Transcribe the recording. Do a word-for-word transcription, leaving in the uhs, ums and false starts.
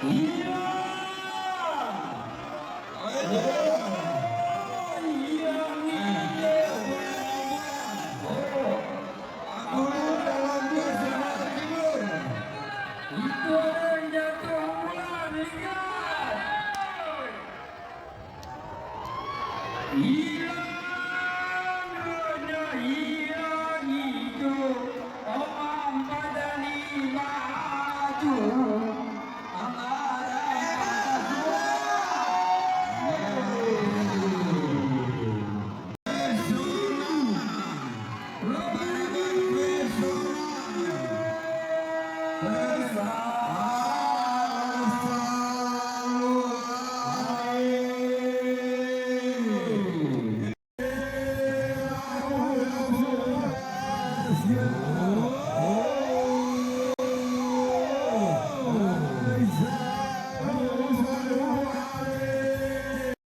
Iya. Itu ada yang jatuh bulan, lihat. Hilang roh nyoe, hilang ijo, Oma Padani bak aju. Amarah.